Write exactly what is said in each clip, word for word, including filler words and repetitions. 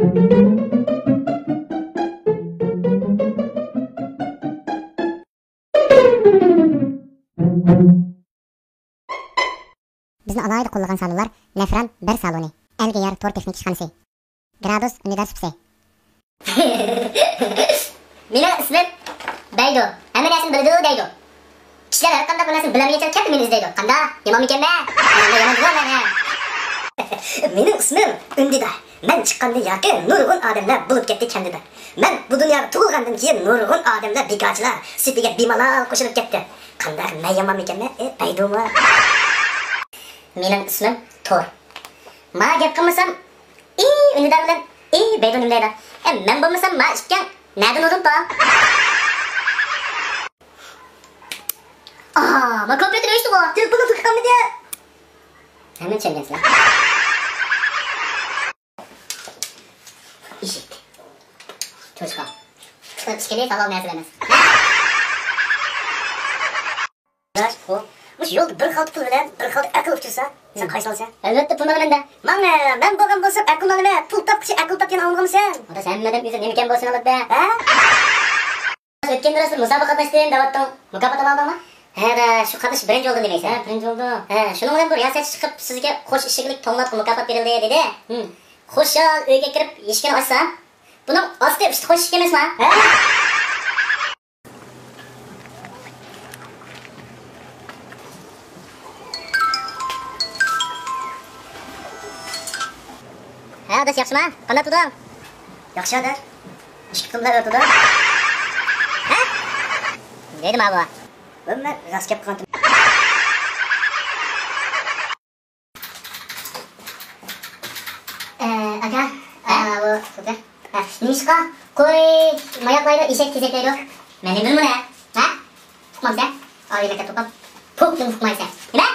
بىزنى ئالاھىدە قوللىغان سالونلار نەفران بىر سالونى، ئەلگە يار تور تېخنىكا ئىشخانىسى، گرادۇس ئۈندىدار سۇپىسى. مېنىڭ ئىسمىم بەيدۇ، ھەممە نەرسىنى بىلىدۇ دەيدۇ. كىشىلەر ھەر قانداق بىر نەرسىنى بىلەلمىگەنچە كەپتە مېنى ئىزدەيدۇ. قانداق؟ يامانمىكەنمەن؟ ھە، يامان جۇمۇ مەن، ھە. مېنىڭ ئىسمىم ئۈندىدار. مەن چىققاندىن ياقى نۇرغۇن ئادەملەر بولۇپ كەتتى كەندىدار. مەن بۇ دۇنياغا تۇغۇلغاندىن كېيىن نۇرغۇن ئادەملەر بىكارچىلار سېپىگە بىمالال قوشۇلۇپ كەتتى. قانداق، مەن يامانمىكەنمەن؟ ئى، بەيدۇمۇ؟ مېنىڭ ئىسمىم تور. ما گەپ قىلمىسام، ئى، ئۈندىدار بىلەن ئى، بەيدۇ نېمە دەيدۇ؟ ئە، مەن بولمىسام، ما ئىككىڭ نەدىن ئۇدۇم تاڭ؟ ئاھا، ما كومپيۇتېر ئۆچتىغۇ. تېلېفوننى تۇتۇپ قالمىدى. ھەممىنى چۈشەنگەنسىلەر. ئىشىك. چوشقا. قىسقىرىپ ئىچكىلى ساغلام نەرسە ئەمەس. راست، خو. مۇشۇ يولدا بىر خالتا پۇل بىلەن بىر خالتا ئەقىل ئۇچرىسا، سەن قايسىنى ئالىسەن؟ ئەلۋەتتە پۇلنى ئالىمەن دە. ماڭە، مەن بولغان بولسام ئەقىلنى ئالىمەن. پۇل تاپقۇچە ئەقىل تاپقىنى ئاڭلىغانمىسەن؟ ئاداش، ھەممە ئادەم ئۆزى نېمىكەن بولسۇن ئالىدۇ. ھە؟ ئۆتكەن دەرستە مۇسابىقە قاتناشتىم دەۋاتتىڭ. مۇكاپات ئالالدىڭمۇ؟ ھە دە، شۇ قاتنىشىپ بىرىنچى بولدۇم دېمەيسەن. ھە، بىرىنچى بولدۇم. ھە، شۇنىڭ بىلەن بىر رىياسەتچى چىقىپ، سىزگە قوش ئىشىكلىك توڭلاتقۇ مۇكاپات بېرىلدى دېدى. ھىم. خۇشال ئۆيگە كىرىپ ئىشىكنى ئاچسام، بۇنىڭ ئاستى ئۈستى قوش ئىشىك ئەمەسما؟ ھە؟ ھە، ئاداش، ياخشىما؟ قانداق تۇردۇڭ؟ ياخشى، ئاداش. ئىككى پۇتۇم بىلەن ئۆتىدۇ. ھە؟ دەيدۇ ماۋۇ. بۇ مەن راست گەپ قىلغانتىم. ئە، ئاكا، ئە، ئە؟ ئۇ، ئۇكا. ئە، نېمىشقا قوي ماياقلايدۇ، ئېشەك تېزەكلەيدۇ؟ مەن نېمە بىلىمەن، ھە؟ ھە؟ ئۇقمامسەن؟ ئالىي مەكتەپتە ئوقۇپ، پوكتىن ئۇقمايسەن. نېمە؟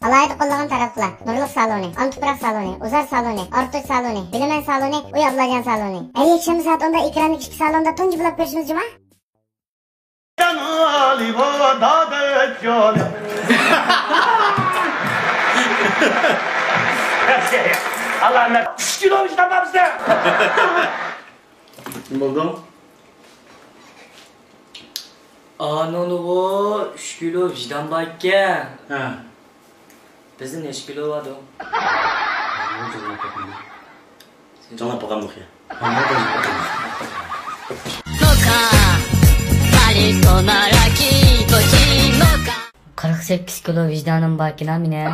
ئالاھىدە قوللىغان تاراتقۇلار: نۇرلۇق سالونى، ئان تۇپراق سالونى، ئۇزار سالونى، ئارتۇچ سالونى، بىلىمەن سالونى، ئۇي ئابلاجان سالونى. ھەر يەكشەنبە سائەت ئوندا ئېكراننىڭ ئىچكى سالونىدا تۇنجى بولاپ كۆرۈشىمىز جۇما. ئۈچ كىلو ئىشلەپ بەرسە. نېمە بولدۇڭ؟ ئانىڭدىغۇ ئۈچ كىلو ۋىجدان بار ئىكەن. ھە. بىزدە نەچچە كىلو باردۇ؟ جاڭلاپ باققان يوق يا. قىرىق سەككىز كىلو ۋىجدانىم باركىنا مېنىڭ.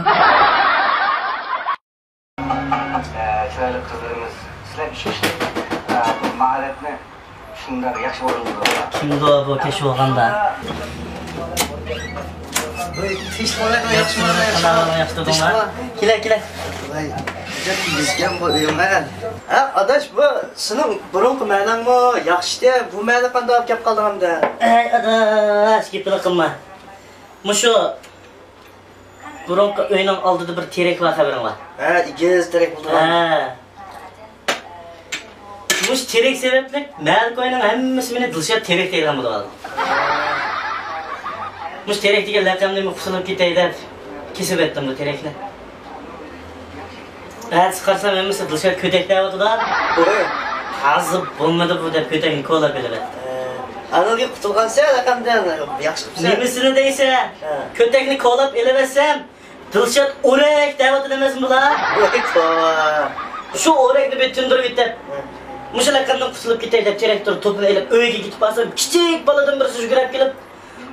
ئە، چىرايلىق قىزلىرىمىز، سىلەر ئۈچ كىشى، ئە، بۇ ماھارەتنى شۇنداق ياخشى ئورۇندىدىڭلار. كىمدۇ بۇ كەچ بولغاندا؟ ياخشى تۇردۇڭلار؟ كېلە، كېلە. ۋاي، ئەجەب كىيگۈزگەن بۇ ئۆيۈڭ، ھە؟ ھە، ئاداش، بۇ سېنىڭ بۇرۇنقى مەھەللەڭمۇ ياخشىتى، بۇ مەھەللە قانداق كەپ قالدىڭ ئەمدى؟ ئەي ئاداش، گېپىنى قىلما. مۇشۇ بۇرۇنقى ئۆينىڭ ئالدىدا بىر تېرەك بار، خەۋىرىڭ بار؟ ھە، ئېگىز تېرەك بولىدىغان. ھە. مۇشۇ تېرەك سەۋەبلىك مەھەللە كوينىڭ ھەممىسى مېنى دىلشات تېرەك دەيدىغان بولۇۋالدى. مۇشۇ تېرەك دېگەن لەقەمدىن قۇتۇلۇپ كېتەي دەپ كېسىۋەتتىم بۇ تېرەكنى. ئەتىسى قارىسام، ھەممىسى دىلشات كۆتەك دەۋاتىدۇ. ۋوي. ھازىر بولمىدى بۇ دەپ كۆتەكنى كولاپ ئېلىۋەتتى. ئانىڭدىن قۇتۇلغانسەن، لەقەمدىن. ياخشى قىپسەن. نېمىسىنى دەيسەن؟ ھە. كۆتەكنى كولاپ ئېلىۋەتسەم، دىلشات ئورەك دەۋاتىدۇ ئەمەسمۇ بۇلار؟ ۋوي، توۋا. شۇ ئورەكنى بىر تىندۇرۇپ يېتىپ، ھە، مۇشۇ لەقەمدىن قۇتۇلۇپ كېتەي دەپ، تىراكتور توپىنى ئېلىپ ئۆيگە كېتىپ بارسام، كىچىك بالىدىن بىرسى يۈگۈرۈپ كېلىپ،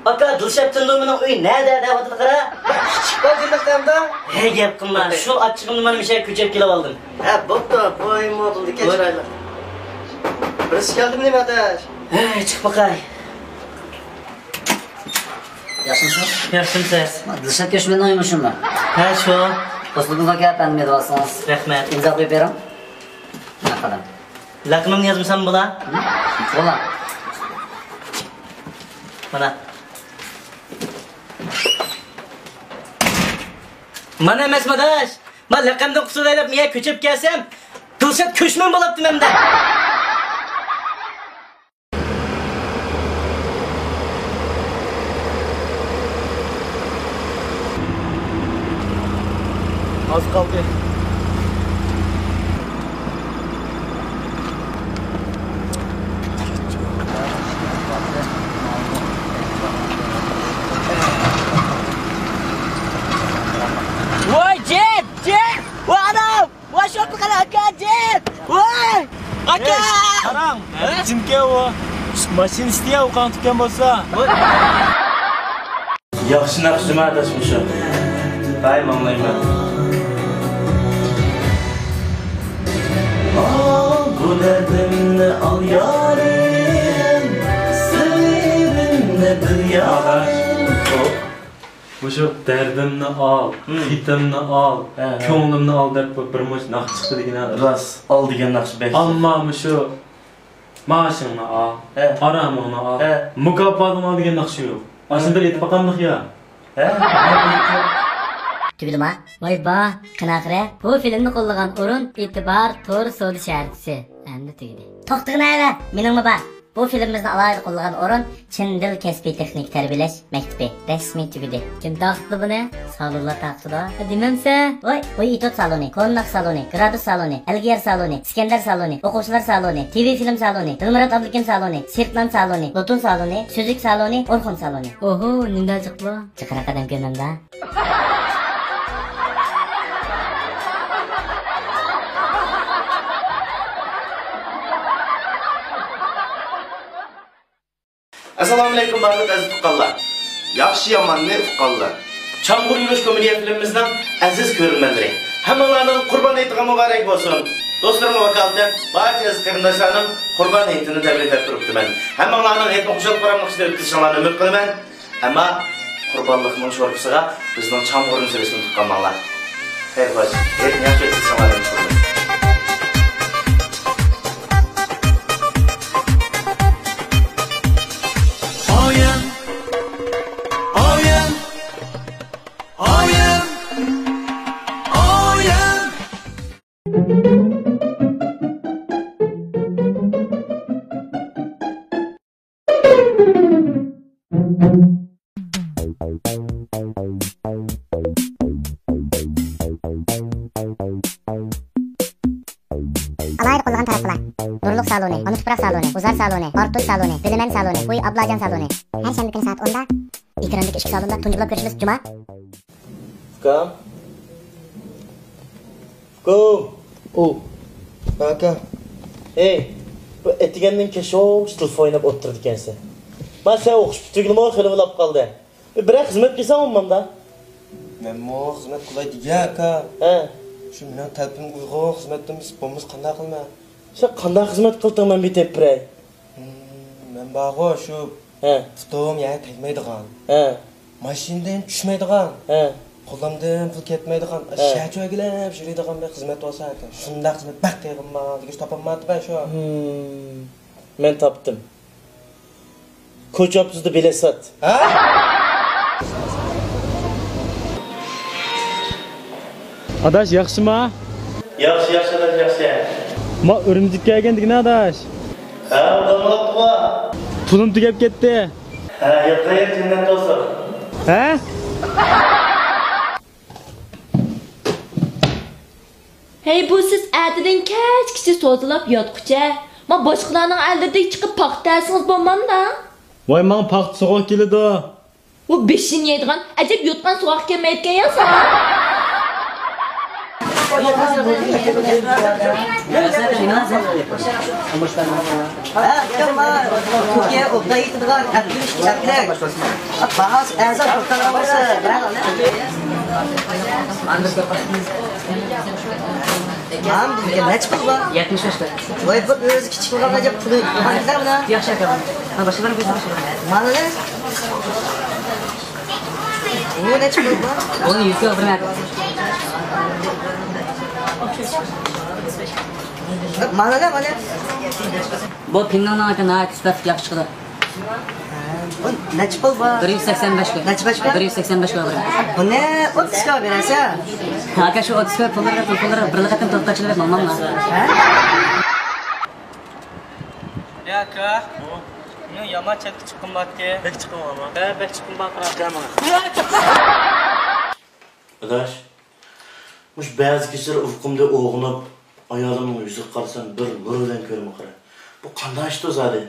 «ئاكا، دىلشات تىندۇ، مېنىڭ ئۆي نەدە؟» دەۋاتىدۇ، قارا. كىچىك بالا دېمەسلەمدۇ؟ ھەي، گەپ قىلما. شۇ ئاچچىقىمدا مانا مۇشۇ يەرگە كۆچۈپ كېلىۋالدىم. ھە، بوپتۇ. بۇ ئۆيمۇ بولدى، كەچۈرەيلى. بىرسى كەلدىمۇ نېمە، ئاداش؟ ھەي، چىقىپ باقاي. ياخشىمۇسىز؟ ياخشىمۇسىز؟ دىلشات كۆچمەننىڭ ئۆيىمۇ شۇمۇ؟ ھە، شۇ. دوستلۇقىمىزغا كەپ ئەنمە دەۋاتسىڭىز. رەھمەت. ئىمزا قويۇپ بېرىڭ. مەرھەبا. لەقىمىمنى يازمىسام بولا؟ بولا. مانا. مانا ئەمەسمۇ ئاداش؟ مەن لەقەمدىن قۇتۇلاي دەپ مېيە كۆچۈپ كەلسەم، دىلشات كۆچمەن بولاپتىمەن-دە. ئاز قالدى. ۋاي، جېت، جېت! ۋاي، ئانام! ۋاي، شوپۇر قارا ئاكا، جېت! ۋاي! ئاكا! ئەي، قاراڭ، ھە؟ جىمكەن ئۇ. ماشىنا ئىستىيە، ئۇ قاڭ تۈكەن بولسا. ياخشى ناخشىما ئاداش مۇشۇ. ھاي، ماڭلايمەن. ئال بۇ دەردىمنى، ئال يارىم، سىرىمنى بىر يارىم. ئاداش، مۇشۇ دەردىمنى ئال، ھىم. خېتىمنى ئال، ھە، ھە. كۆڭلۈمنى ئال دەپ بىر مۇنچە ناخشا چىقتى دېگىنە. راست، ئال دېگەن ناخشا بەك. ئەمما مۇشۇ مائاشىڭنى ئال، ھە. ئارامىڭنى ئال، ھە. مۇكاپاتىڭنى ئال دېگەن ناخشا يوق. ئاشۇنداق ئېيتىپ باقامدۇق يا؟ ھە؟ تۈگىدىما؟ ۋاي با، قېنى ئاخىرى؟ بۇ فىلىمنى قوللىغان ئورۇن ئېتىبار تور سودا شەھەرچىسى. ئەمدى تۈگىدى. توختىغىنە ھەدە، مېنىڭمۇ بار. بۇ فىلىمىمىزنى ئالاھىدە قوللىغان ئورۇن چىن دىل كەسپىي تېخنىكا تەربىيەلەش مەكتىپى رەسمىي تۈگىدى. كىم تارقىتىدۇ بۇنى؟ سالونلار تارقىتىدۇ. دېمەمسە؟ ۋاي، ۋاي، ئېتوت سالونى، كونناق سالونى، گرادۇس سالونى، ئەلگىيەر سالونى، ئىسكەندەر سالونى، ئوقۇغۇچىلار سالونى، تىۋى فىلىم سالونى، دىلمۇرات ئابلىكىم سالونى، سىرتلان سالونى، لوتۇن سالونى، سۈزۈك سالونى، ئورخۇن سالونى. ئوھو، نېمىنداق جىقلا؟ جىقراق ئادەم كۆرمەمدا. ئەسسالامۇئەلەيكۇم، بارلىق ئەزىز تۇغقانلار، ياخشى ياماننى ئۇققانلار، چامغۇر يۈرۈش كومېدىيە فىلىمىمىزنىڭ ئەزىز كۆرۈرمەنلىرى، ھەممىڭلارنىڭ قۇربان ھېيتىغا مۇبارەك بولسۇن. دوستلىرىمغا ۋاكالىتەن بارچە ئەزىز قېرىنداشلارنىڭ قۇربان ھېيتىنى تەبرىكلەپ تۇرۇپتىمەن. ھەممىڭلارنىڭ ھېيتنى خۇشال-خۇراملىق ئىچىدە ئۆتكۈزۈشۈڭلارنى ئۈمىد قىلىمەن. ئەمما قۇربانلىقنىڭ شورپىسىغا بىزنىڭ چامغۇرنى سېلىشنى ئۇنتۇپ قالماڭلار. خەير خوش، ھېيتنى ياخشى ئۆتكۈزۈشۈڭلارنى ئۈمىد قىلىمەن. ئايەم، ئايەم، ئايەم، ئايەم. ئالاھىدە قوللىغان تاراتقۇلار: نۇرلۇق سالونى، ئانا تۇپراق سالونى، ئۇزار سالونى، ئارتۇش سالونى، بىلىمەن سالونى، ئۇي ئابلاجان سالونى. ھەر شەنبە كۈنى سائەت ئوندا ئېكراندىكى ئىككى سالوندا تۇنجى بولۇپ كۆرۈشىمىز، جۇما. ئۇكام. ئۇكام. ئۇ. ئاكا. ھەي، بۇ ئەتىگەندىن كەچكىچە تېلېفون ئويناپ ئولتۇرىدىكەنسەن. ما سەن ئوقۇش پۈتتۈرگىلىمۇ خېلى بولاپ قالدى. بىرەر خىزمەت قىلساڭ بولمامدا؟ مەنمۇ خىزمەت قىلاي دېگەن ئاكا. ھە. شۇ مېنىڭ تەلىپىمگە ئۇيغۇن خىزمەتتىن بولمىسا قانداق قىلىمەن؟ سەن قانداق خىزمەت قىلدىڭ، مەن بىر تېپىپ بېرەي. ھىم، مەن بارغۇ، شۇ ھە. پۇتۇم يەرگە تەگمەيدىغان. ھە. ماشىنىدىن چۈشمەيدىغان. ھە. قولۇمدىن پۇل كەتمەيدىغان. ھە. شەھەر چۆگىلەپ يۈرىدىغان بىر خىزمەت بولسا ئىكەن. شۇنداق خىزمەت بەك قىيغىنما دېگۈچە تاپالمايتتىم شۇ. ھىم. مەن تاپتىم. كوچا ئاپتوبۇسىدا بېلەت سات. ھە؟ ئاداش، ياخشىما؟ ياخشى، ياخشى، ئاداش، ياخشى. ما ئۈرۈمچىگە كەلگەن دېگىنە، ئاداش. ھە، ئۇدام بولاپتىغۇ. پۇلۇم تۈگەپ كەتتى. ھە، ياتقان يېرى جەننەت بولسۇن. ھە؟ ھەي، بۇ سىز ئەتىدىن كەچكىچە سودىلاپ ياتقۇچە، ما باشقىلارنىڭ ئەللىرىدەك چىقىپ پاختا تەرسىڭىز بولمامدا؟ ۋاي، ماڭا پاختا سوغۇق كېلىدۇ. ئۇ بېشىنى يەيدىغان ئەجەب يوتقان سوغۇق كەلمەيدىكەن يا ساڭا. ھە، ئۇكام، ما تۈركىيە ئوبدان يېتىدىغان ئەپلىكىشكە ئەپلىك. باھاسى ئەرزان، توختاپ قالسا. ھەم بۇ نەچچە پۇل بار؟ يەتمىش بەش بەر. ۋاي، بۇ ئۆزى كىچىك بولغان ئەجەب پۇلى بولغان گېزەر بۇلار. ياخشى ئاكا. ھە، باشقىلارنى قويسا باشقىلار. مانا نى؟ بۇ نەچچە پۇل بار؟ ئۇنى يۈز كىلو بىر نەدە؟ مانا، مانا. بۇ پىننىڭنىڭ ئاكا ناھايىتى سۈپەتلىك ياخشى چىقىدۇ. بۇ نەچچە پۇل بۇ؟ بىر يۈز سەكسەن بەش كوي. نەچچە بەش كوي؟ بىر يۈز سەكسەن بەش كوي بۇ. بۇنى ئوتتۇز كوي بېرەسەن. ئاكا، شۇ ئوتتۇز كوي پۇللىرى، پۇل پۇللىرى بىر قېتىم توختاپ چىقىپ ماڭماملا. ھە؟ يا ئاكا، مېنىڭ يامان چەتكە چىققۇم بارتتى. بەك چىققۇم بارمۇ؟ ھە، بەك چىققۇم بار. ئاكا، ماڭا. ئاداش، مۇشۇ بەزى كېچىلەر ئۇيقۇمدا ئويغىنىپ، ئايالىمنىڭ يۈزىگە قارىسام، بىر نۇر بىلەن كۆرىمەن قارا. بۇ قانداق ئىشتۇ زادى؟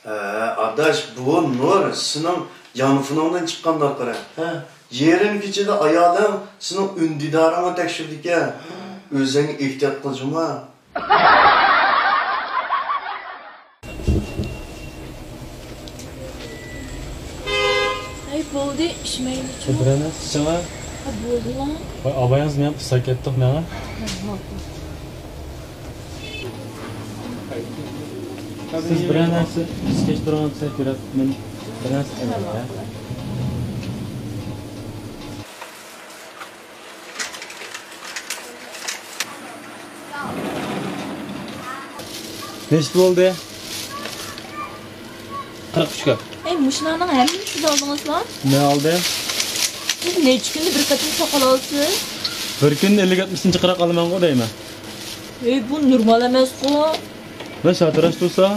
ھە، ئاداش، بۇ نۇر سېنىڭ يانفونۇڭدىن چىققان نۇر قارا. ھە. يېرىم كېچىدە ئايالىڭ سېنىڭ ئۈندىدارىڭنى تەكشۈرىدىكەن. ئۆزۈڭگە ئېھتىيات قىل جۇما. ھەي، بولدى، ئىچمەيلىچۇ. بىرەر نەرسە ئىچىڭە. ھە، بولدىلا. ۋاي، ئابايىڭىز مېڭىپ ئۇسساپ كەتتۇق ماڭا. ھە، بولدى. سىز بىرەر نەرسە ئىچكەچ تۇرۇڭ، سىز بىرەر، مەن بىر نەرسە ئىچىمەن، ھە؟ نەچچە بولدى؟ قىرىق ئۈچ كوي. ئەي، مۇشۇلارنىڭ ھەممىسىنى ئالدىڭىزلا؟ مەن ئالدىم. سىز نەچچە كۈندە بىر قېتىم ساقال ئالىسىز؟ بىر كۈندە ئەللىك ئاتمىشىنچە قىراق ئالىمەنغۇ دەيمەن. ئەي، بۇ نورمال ئەمەسقۇ. مەن شاتىراش تۇرسا.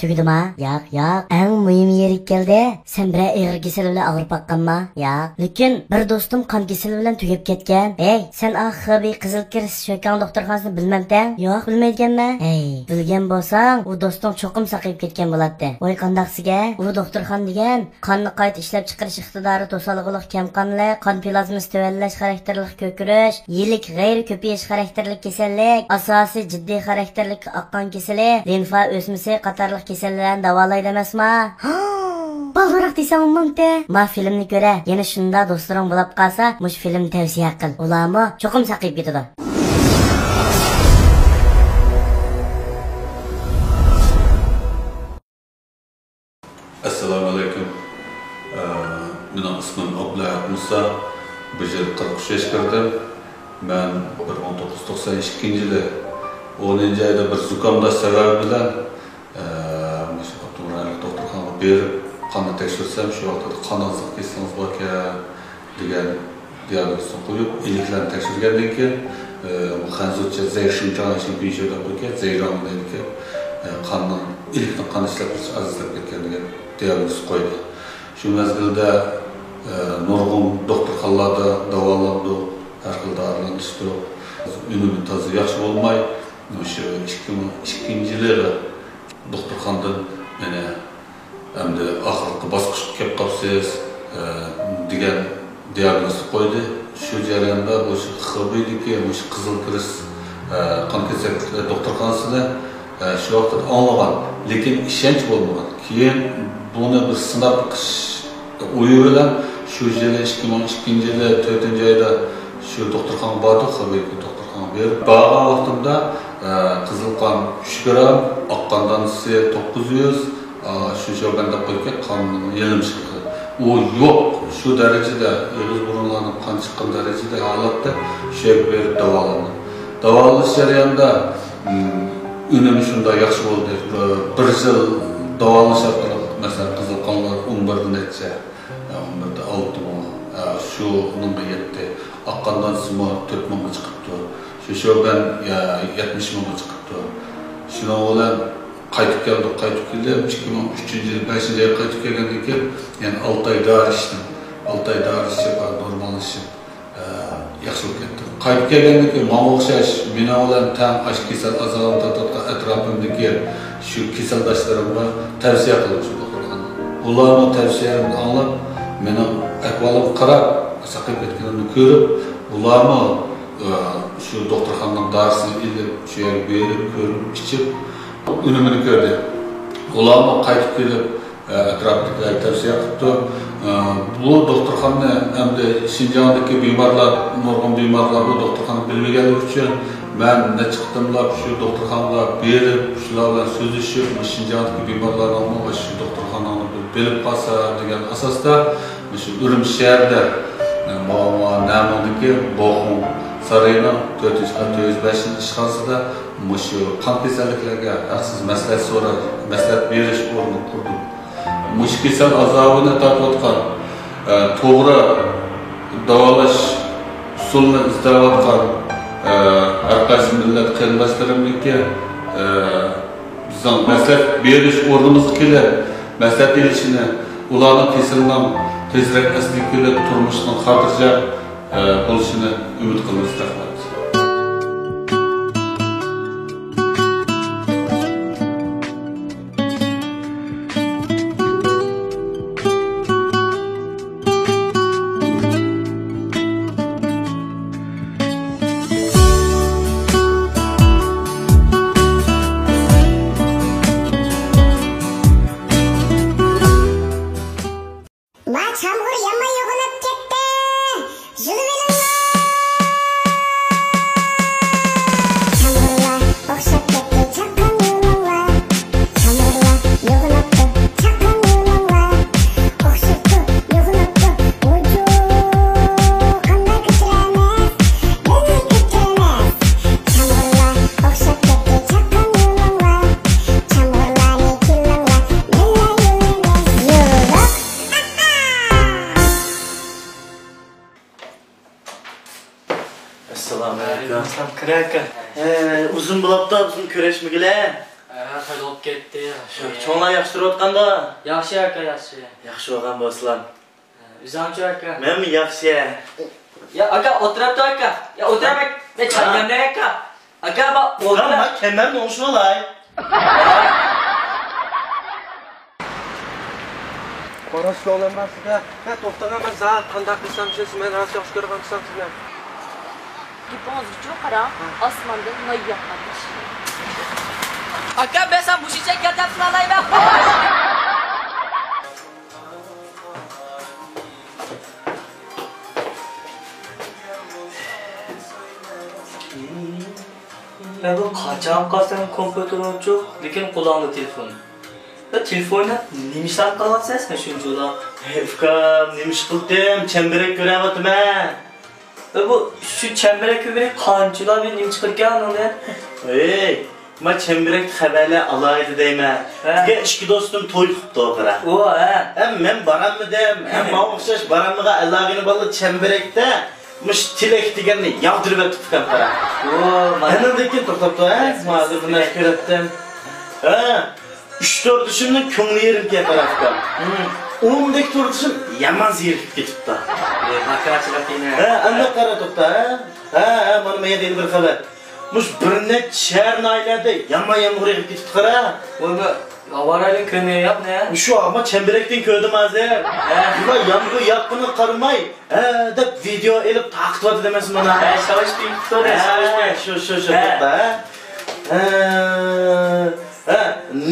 تۈگىدىما؟ ياق، ياق. ئەڭ مۇھىم يېرىگە كەلدى. سەن بىرەر ئېغىر كېسەل بىلەن ئاغرىپ باققانما؟ ياق. لېكىن بىر دوستۇم قان كېسىلى بىلەن تۈگەپ كەتكەن. ھەي، سەن ئا خېبېي قىزىل كىرېست شۆكاڭ دوختۇرخانىسىنى بىلمەمتەڭ؟ ياق، بىلمەيدىكەنمەن. ھەي، بىلگەن بولساڭ، ئۇ دوستۇڭ چوقۇم ساقىيىپ كەتكەن بولاتتى. ۋاي، قانداقسىگە؟ ئۇ دوختۇرخانا دېگەن قاننى قايتا ئىشلەپچىقىرىش ئىقتىدارى توسالغۇلۇق كەمقانلىق، قان پلازمىسى تۆۋەنلەش خاراكتېرلىك كۆكىرىش، يىلىك غەيرىي كۆپىيىش خاراكتېرلىك كېسەللىك، ئاساسىي جىددىي خاراكتېرلىك ئاق قان كېسىلى، لىمفا ئۆسمىسى قاتارلىق كېسەللەرنى داۋالايدۇ ئەمەسما؟ بالدۇرراق دېسەڭ بولمامتى؟ ما فىلىمنى كۆرە، يەنە شۇنداق دوستلىرىڭ بولاپ قالسا، مۇشۇ فىلىمنى تەۋسىيە قىل. ئۇلارمۇ چوقۇم ساقىيىپ كېتىدۇ. ئەسسالامۇئەلەيكۇم. ئە، مېنىڭ ئىسمىم ئابدۇلئەھەد مۇسا. بۇ يىل قىرىق ئۈچ ياشقا كىردىم. مەن بىر مىڭ توققۇز يۈز توقسان ئىككىنچى يىلى ئونىنچى ئايدا بىر زۇكامداش سەۋەبى بىلەن، ئە، مۇشۇ ئاپتونوم رايونلۇق دوختۇرخانىغا بېرىپ، قاننى تەكشۈرسەم، شۇ ۋاقىتتا قان ئازلىق كېسىلىڭىز باركەن، دېگەن دىياگنوزنى قويۇپ، ئىلىكلەرنى تەكشۈرگەندىن كېيىن، ئە، خەنزۇچە زەيشىڭچاڭ شىنپىنشۆ دەپ قويغان، زەيراڭ دەيدىكەن، ئە، قاننىڭ، ئىلىكنىڭ قان ئىشلەپچىقىرىشى ئازلاپ كەتكەن دېگەن دىياگنوز قويدى. شۇ مەزگىلدە، ئە، نۇرغۇن دوختۇرخانىلاردا داۋالاندۇق، ھەر خىل دارىلارنى ئىچتۇق. ئۈنۈمى تازا ياخشى بولماي، مۇشۇ ئىككى مىڭ ئىككىنچى يىلى دوختۇرخانىدىن مېنى ئەمدى ئاخىرقى باسقۇچقا كەپ قاپسىز، ئە، دېگەن دىياگنوزنى قويدى. شۇ جەرياندا مۇشۇ خېبېيدىكى مۇشۇ قىزىل كىرېست، ئە، قان كېسەكلىكلەر دوختۇرخانىسىدا، ئە، شۇ ۋاقىتتا ئاڭلىغان، لېكىن ئىشەنچ بولمىغان. كېيىن بۇنى بىر سىناپ بېقىش ئويى بىلەن شۇ يىلى، ئىككى مىڭ ئىككىنچى يىلى تۆتىنچى ئايدا شۇ دوختۇرخانىغا باردۇق، خېبېيدىكى دوختۇرخانىغا بېرىپ، بارغان ۋاقتىمدا، ئە، قىزىل قان ئۈچ گرام، ئاق قان دانىسى توققۇز يۈز، ئا، شۇ شوبەندە قويۇپ كەپ قان يېلىنىشلىقى. ئۇ يوق، شۇ دەرىجىدە، ئېغىز بۇرۇنلارنىڭ قان چىققان دەرىجىدە ھالەتتە شۇ يەرگە بېرىپ داۋالاندىم. داۋالىنىش جەريانىدا، ئۈم، ئۈنۈمى شۇنداق ياخشى بولدى. بىر، بىر يىل داۋالىنىش ئارقىلىق، مەسىلەن، قىزىل قانلار ئون بىردە نەچچە، ئون بىردە ئالتە مىڭ، شۇنىڭغا يەتتى. ئاق قان دانىسىمۇ تۆت مىڭغا چىقىپتۇ. شۇ شوبەن، يا، يەتمىش مىڭغا چىقىپتۇ. شۇنىڭ بىلەن قايتىپ كەلدۇق، قايتىپ كېلىپ، ئىككى مىڭ ئۈچىنچى يىل بەشىنچى ئايغا قايتىپ كەلگەندىن كېيىن، يەنە ئالتە ئاي دارى ئىچتىم. ئالتە ئاي دارى ئىچىپ، نورماللىشىپ، ئە، ياخشى بولۇپ كەتتىم. قايتىپ كەلگەندىن كېيىن ماڭا ئوخشاش مېنىڭ بىلەن تەڭ ئاشۇ كېسەل ئازابىنى تارتىۋاتقان ئەتراپىمدىكى شۇ كېسەلداشلىرىمغا تەۋسىيە قىلدىم شۇ دوختۇرخانىنى. ئۇلارمۇ تەۋسىيەمنى ئاڭلاپ، مېنىڭ ئەھۋالىمغا قاراپ، ساقىيىپ كەتكىنىمنى كۆرۈپ، ئۇلارمۇ، ئە، شۇ دوختۇرخانىنىڭ دارىسىنى ئېلىپ، شۇ يەرگە بېرىپ، كۆرۈپ، ئىچىپ، ئۈنۈمىنى كۆردى. ئۇلارمۇ قايتىپ كېلىپ، ئە، ئەتراپتىكىلەرگە تەۋسىيە قىپتۇ. ئە، بۇ دوختۇرخانىنى ئەمدى شىنجاڭدىكى بىمارلار، نۇرغۇن بىمارلار بۇ دوختۇرخانىنى بىلمىگەنلىكى ئۈچۈن، مەن نەچچە قېتىملاپ شۇ دوختۇرخانىغا بېرىپ، شۇلار بىلەن سۆزلىشىپ، مۇشۇ شىنجاڭدىكى بىمارلارنىڭمۇ مۇشۇ دوختۇرخانىنى بىر بىلىپ قالسا دېگەن ئاساستا، مۇشۇ ئۈرۈمچى شەھىرىدە، ئە، نەمۇندىكى بوخۇڭ سارىيىنىڭ تۆتىنچى قات تۆت يۈز بەشىنچى ئىشخانىسىدا مۇشۇ قان كېسەللىكلەرگە ھەقسىز مەسلىھەت سوراش، مەسلىھەت بېرىش ئورنى قۇردۇم. مۇشۇ كېسەل ئازابىنى تارتىۋاتقان، ئە، توغرا داۋالاش ئۇسۇلىنى ئىزدەۋاتقان، ئە، ھەر قايسى مىللەت قېرىنداشلىرىمنىڭكى، ئە، بىزنىڭ مەسلىھەت بېرىش ئورنىمىزغا كېلىپ، مەسلىھەت ئېلىشىنى، ئۇلارنىڭ كېسىلىنىڭ تېزرەك ئەسلىگە كېلىپ، تۇرمۇشىنىڭ خاتىرجەم، ئە، بولۇشىنى ئۈمىد قىلىمىز. رەھمەت. ما چامغۇر يامان يوغىناپ كەتتى. يۈرۈۋېلىڭلار. چامغۇرلار ئوخشاپ كەتتى چاققان يولۇڭلار. چامغۇرلار يوغىناپتۇ چاققان يولۇڭلار. ئوخشاپتۇ يوغىناپتۇ ۋۇجۇ. قانداق كۆچۈرەمىز؟ بىلمەي كۆچۈرىمىز. چامغۇرلار ئوخشاپ كەتتى چاققان يولۇڭلار. چامغۇرلارنى كېلىڭلار، بىللە يۈرىمىز. يولۇق. ئەسسالامۇ ئەلەيكۇم. ئەسسالام، كىرە ئاكا. ھە، ئۇزۇن بولاپتۇ بىزنىڭ كۆرۈشمىگىلى. ھە، خېلى بولۇپ كەتتى. شۇ، چوڭلار ياخشى تۇرۇۋاتقاندۇ؟ ياخشى ئاكا، ياخشى. ياخشى بولغان بولسىلا. ھە، ئۆزۈڭچۇ ئاكا؟ مەنمۇ ياخشى. يا ئاكا، ئولتۇرۇپتۇ ئاكا. يا ئولتۇرۇپ، مەن چاي دەملەي ئاكا. ئاكا، بار، ئولتۇر. مەن كەمەرنى ئوڭشىۋالاي. قاراشقا ئالامەن سىزگە. ھە، توختاڭ، مەن ساڭا قانداق قىلسام چۈشىنىسىز، مەن راست ياخشى كۆرىدىغان قىلسام سىزنى. گېپىڭىزگىچۇ قاراڭ، ئاسماندىن ناي ياغقاندەك. ئاكا، مەن ساڭا مۇشۇ چەككە دەپ سالايمەن. مەن بۇ قاچان قالسام كومپيۇتېر ئوچۇق، لېكىن قولۇڭدا تېلېفون. يا تېلېفوندا نېمە ئىشلار قىلىۋاتىسەن سەن شۇنچىلا؟ ھەي ئۇكام، نېمە ئىش قىلدىم؟ چەمبىرەك كۆرۈۋاتىمەن. يا بۇ شۇ چەمبىرەك كۆرگىلى قانچىلا بىر نېمە چىقىدىكەن ئۇنىڭدىن؟ ھەي، ما چەمبىرەكتە خەۋەرلەر ئالاھىدە دەيمەن. ھە. بۈگۈن ئىككى دوستۇم توي قىپتۇ، قارا. ئۇ، ھە. ھەم مەن بارالمىدىم، ھەم ماڭا ئوخشاش بارالمىغان ئەللاگىنى بالىلار چەمبىرەكتە مۇشۇ تىلەك دېگەننى ياغدۇرۇۋەتتۇق ئۇكام، قارا. ئۇ، مانا. ئەنىڭدىن كېيىن توختاپتۇ، ھە؟ ما ھازىر بۇ نەرسە كۆرەتتىم. ھە. ئۈچ توردىشىمنىڭ كۆڭلى يېرىمكەن، قارا ئۇكام. ھىم. ئوندەك توردىشىم يامان زېرىكىپ كېتىپتۇ. ئى، ماكانچىلىق دېمە. ھە، ئەمدى قارا توختا، ھە؟ ھە، ھە، مانا مەن يەنە بىر خەۋەر. مۇشۇ بىر نەچچە شەھەر، ناھىيەلەردە يامان يامغۇر يېغىپ كېتىپتۇ، قارا. ۋاي، بۇ ھاۋا رايىنىڭ كۆرۈنۈشى يوق نە؟ شۇ، ئەمما چەمبىرەكتىن كۆردۈم ھازىر. ھە. نېمە يامغۇر ياغقىنىغا قارىماي، ھە دەپ ۋىدېئو ئېلىپ تارقىتىۋاتىدۇ ئەمەسمۇ مانا. ھە، شاۋاش بىلەن تۇتۇۋاتىدۇ، ھە، شاۋاش بىلەن. شۇ، شۇ، شۇ، ھە. توختا، ھە. ھە، ھە،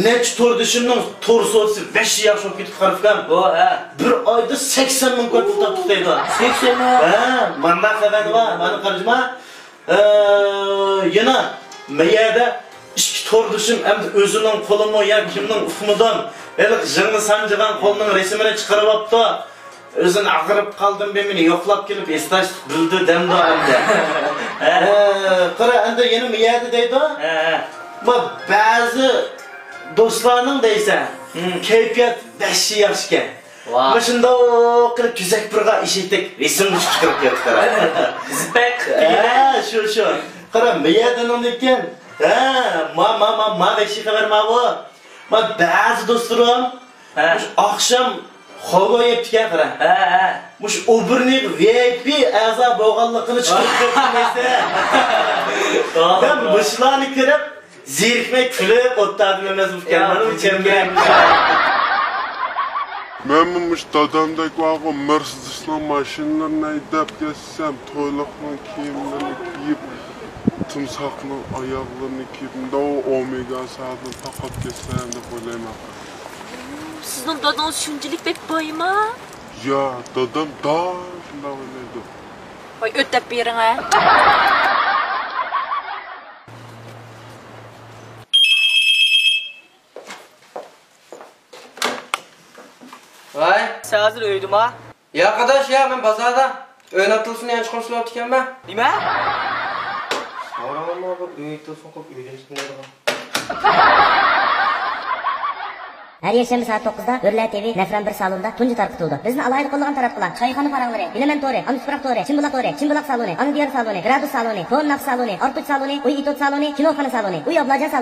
نەچچە توردىشىمنىڭ تور سودىسى ۋەھشىي ياخشى بولۇپ كېتىپتۇ، قارا ئۇكام. ئۇ، ھە. بىر ئايدا سەكسەن مىڭ كوي پۇل تاپتۇق دەيدۇ. سەكسەن مىڭ؟ ھە، مانداق خەۋەر بار، مانا قارىجىما. ئە، يەنە مەيەردە ئىككى توردىشىم ئەمدى ئۆزىنىڭ قولىمۇ يا كىمنىڭ ئۇقمىدىم، ھېلىقى ژىڭنە سانجىغان قولىنىڭ رەسىمىنى چىقىرىۋاپتۇ. ئۆزۈڭ ئاغرىپ قالدىڭ بە، مېنى يوقلاپ كېلىپ ھېسداشلىق بىلدۈر دەمدۇ ئەمدى. ھە. ھە، قارا، ئەمدى يەنە مۇ يەردە دەيدۇ. ھە، ھە. ما بەزى دوستلارنىڭ دەيسەن، ھىم. كەيپىيات ۋەھشىي ياخشىكەن. ۋاھ. مۇشۇنداق قىلىپ تۈزەك پۇرىغان ئېشەكتەك رەسىمگە چۈشۈپ تۇرۇپ كەتتى، قارا. زىپەك. ھە، شۇ، شۇ. قارا، مۇ يەردە نېمىكەن؟ ھە، ما، ما، ما، ما ۋەھشىي خەۋەر ماۋۇ. ما بەزى دوستلىرىم ھە. مۇشۇ ئاخشام خوگو يەپتىكەن، قارا. ھە، ھە. مۇشۇ ئۇبېرنىڭ ۋىئايپى ئەزا بولغانلىقىنى چىقىرىپ كۆرسىتەيسەن. توغرا، مەن توغرا. مۇشۇلارنى كۆرۈپ، زېرىكمەي كۈلۈپ ئولتۇردۇم ئەمەسمۇ ئىكەن. يا، مانا بۇ چەمبىرەك. مەنمۇ مۇشۇ دادامدەك بارغۇ، مېرسېدېسنىڭ ماشىنىلىرىنى ھەيدەپ كەتسەم، تويلۇقنىڭ كىيىملىرىنى كىيىپ، تىمساھنىڭ ئاياغلىرىنى كىيىپ، مۇنداق ئومېگا سائەتنى تاقاپ كەتسەم دەپ ئويلايمەن. سىزنىڭ دادىڭىز شۇنچىلىك بەك بايما؟ يا، دادام دائىم شۇنداق ئويلايدۇ. ۋاي، ئۆتەپ بېرىڭە. ۋاي. سەن ھازىر ئۆيدىما؟ ياق ئاداش، يا، مەن بازاردا. ئۆينىڭ تېلېفونى يانچۇقىنى سېلىۋاپتىكەنمەن. نېمە؟ ساراڭمۇ بۇ ئۆي تېلېفون قىلىپ ئۆيدىن چىقمايدىغان. ھەر يەكشەنبە سائەت توققۇزدا ھۆرلەر تىۋى نەفران بىر سالوندا تۇنجى تارقىتىلىدۇ. بىزنى ئالاھىدە قوللىغان تاراتقۇلار: چايخانا پاراڭلىرى، بىلىمەن تورى، ئانا تۇپراق تورى، چىمبۇلاق تورى، چىمبۇلاق سالونى، ئانا دىيار سالونى، گرادۇس سالونى، ئارتۇچ سالونى، ئۇي ئېتوت سالونى، كىنوخانا سالونى، ئۇي ئابلاجان سالونى.